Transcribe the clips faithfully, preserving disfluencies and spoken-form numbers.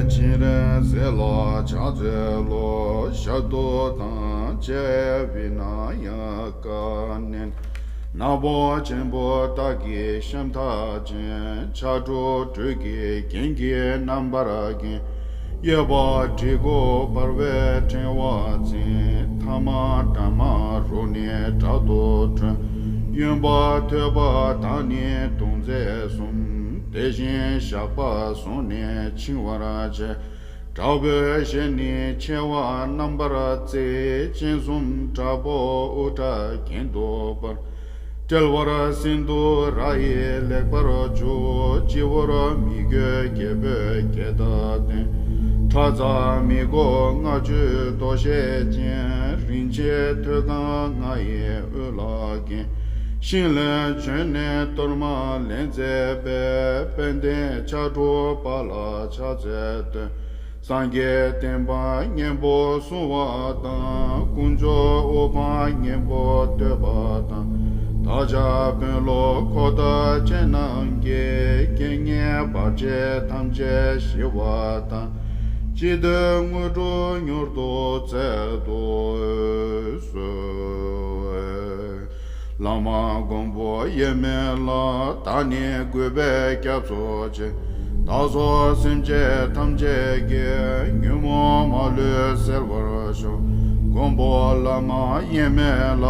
སྤྱན་རས་གཟིགས་ལ་ཕྱག་འཚལ་ལོ། ཞབས་ཏོག་དང་བཅས་པའི་ན་ཡང་ཀ་ནས། ནག་པོ་ཆེན་པོ་སྟག་གི་ཤམ་ཐབས་ཅན། ཕྱག་དྲུག་སྦྲུལ་གྱི་རྒྱན་གྱིས་རྣམ་པར་བརྒྱན། གཡས་པ་གྲི་གུག་འབར་བའི་ཕྲེང་བ་འཛིན། ཐ་མ་དྲ་མ་རུ་ནས་དྲག་ཏུ་ཁྲོས། གཡོན་པ་ཐོད་པ་དང་ནི་དུང་རྩེ་གསུམ། དེ་བཞིན་ཞགས་པ་ཟུང་ནས་འཆིང་བར་བྱེད། དྲག་པོའི་ཞལ་ནི་མཆེ་བ་རྣམ་པར་གཙིགས། སྤྱན་གསུམ་དྲག་པོ་དབུ་སྐྲ་གྱེན་དུ་འབར། དཔྲལ་བར་སིནྡྷུ་ར་ཡིས་ལེགས་པར་བྱུག། སྤྱི་བོར་མི་བསྐྱོད་རྒྱལ་པོའི་རྒྱལ་མདའ་བསྟན། ཁྲག་འཛག་མི་མགོ་ལྔ་བཅུའི་དོ་ཤལ་ཅན། རིན་ཆེན་ཐོད་རྒལ་ལྔ་ཡིས་དབུ་ལ་བརྒྱན། ཤིང་ལས་བྱོན་ནས་གཏོར་མ་ལེན་མཛད་པའི། དཔལ་ལྡན་ཕྱག་དྲུག་པ་ལ་ཕྱག་འཚལ་བསྟོད། སངས་རྒྱས་བསྟན་པ་གཉན་པོ་སྲུང་བ་དང་། དཀོན་མཆོག་དབུ་འཕང་མཉན་པོ་བསྟོད་པ་དང་། བདག་ཅག་དཔོན་སློབ་འཁོར་དང་བཅས་རྣམས་ཀྱི། རྐྱེན་ངན་བར་ཆད་ཐམས་ཅད་ཞི་བ་དང་། སྤྱི་བཏུལ་དངོས་གྲུབ་མྱུར་དུ་སྩལ་དུ་གསོལ། བླ་མ་མགོན་པོ་དབྱེར་མེད་ལ། བདག་ནི་གུས་པས་སྐྱབས་སུ་མཆི། བདག་སོགས་སེམས་ཅན་ཐམས་ཅད་ཀྱི། ཉོན་མོངས་མ་ལུས་སེལ་བར་ཤོག། མགོན་པོ་བླ་མ་དབྱེར་མེད་ལ།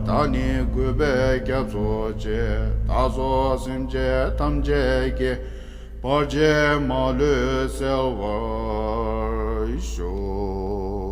བདག་ནི་གུས་པས་སྐྱབས་སུ་མཆི། བདག་སོགས་སེམས་ཅན་ཐམས་ཅད་ཀྱི། བར་ཆད་མ་ལུས་སེལ་བར་ཤོག།